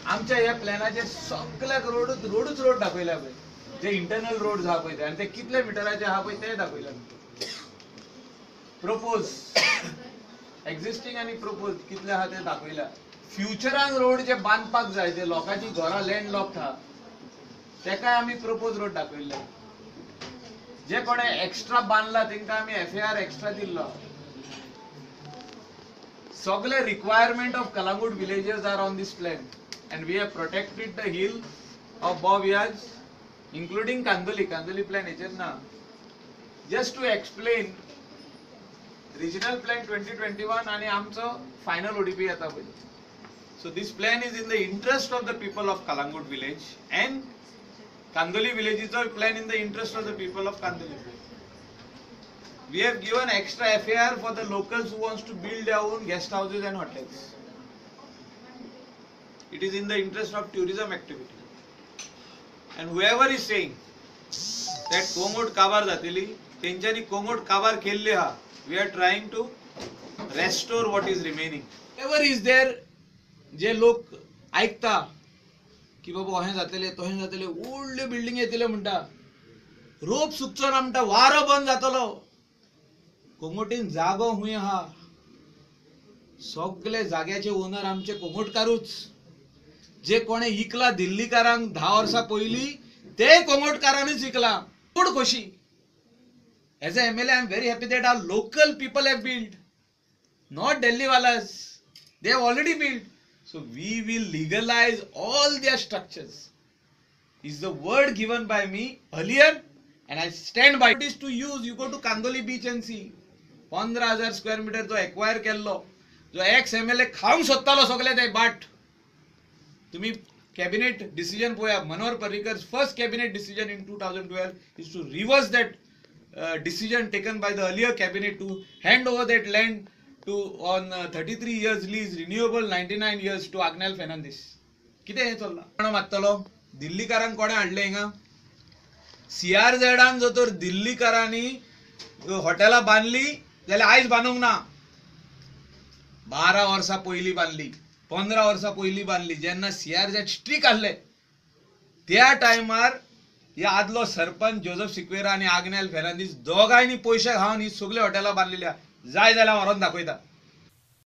आमच्या ह्या प्लॅनाचेर सगल्याक रोडूच रोडूच रोड दाखयल्या पळय, जे इंटरनल रोड आहा पळय ते, आनी ते कितले मिटराचे आहा पळय ते दाखयल्या. प्रपोज एक्झिस्टींग आनी प्रपोज कितले आहा ते दाखयल्या. फ्युचरान रोड जे बांदपाक जाय ते लोकांची घरां लँड लॉक्ड आहा तेकाय आमी प्रपोज रोड दाखयल्ले. जे कोणे एक्स्ट्रा बांदला तेंकां आमी FAR extra दिल्लो. सगळे requirement of Calangute villagers are on this plan and we have protected the hill of Bom Village including Candolim. Candolim plan हेचेर ना. Just to explain regional plan 2021 आनी आमचो final ODP येता पळय. So this plan is in the interest of the people of Calangute village and Candolim विलेजीचो plan in the interest of the people of Candolim. We have given extra FAR for the locals who wants to build their own guest houses and hotels. It is in the interest of tourism activity. And whoever is saying that Calangute काबार जातली, तेंच्यांनी कोंगोट काबार केल्ली आहा. We are trying to restore what is remaining. Whoever is there, जे लोक आयकता की बाबा अहें जातलें तहें जातलें, व्हडल्यो बिल्डिंग येतल्यो म्हणटा, रोप सुकचो ना म्हणटा, वारो बंद जातलो. कोंगोटीन जागो हुंय आहा, सगळे जाग्याचे ओनर आमचे कोंगोटकारूच. जे कोणे इकला दिल्लीकारांक 10 वर्सां पयलीं ते कोंगोटकारांनीच इकला. चड खोशी as a MLA I am very happy that our local people have build, not Delhi वालास. They have already build. So we will legalise all their structures is the word given by me earlier and I stand by. It is to use. You go to Candolim beach and see 15,000 square meter जो acquire केल्लो, जो x MLA खावंक सोदतालो सगळे ते बाट. तुम्ही cabinet decision पळया, Manohar Parrikar first cabinet decision in 2012 is to reverse that decision taken by the earlier cabinet to hand over that land to on 33 years lease, renewable 99 years to Agnel Fernandes. कितें हें चल्लां? कोण मागतलो? दिल्लीकारांक कोणें हाडलें हिंगा? सीआरझेडान जर तर दिल्लीकारांनी हॉटेलां बांदली जाल्यार आयज बांदूंक ना, 12 वर्सां पयलीं बांदली, 15 वर्सां पयलीं बांदली. जेन्ना सीआरझेड स्ट्रीक आसले त्या टायमार ह्या आदलो सरपंच जोजफ सिक्वेरा आनी आग्नेल फेर्नांदीस दोगांयनी पयशे खावन ही सगळीं हॉटेलां बांदलेली आहा. जाय जाल्यार व्हरोन दाखयता.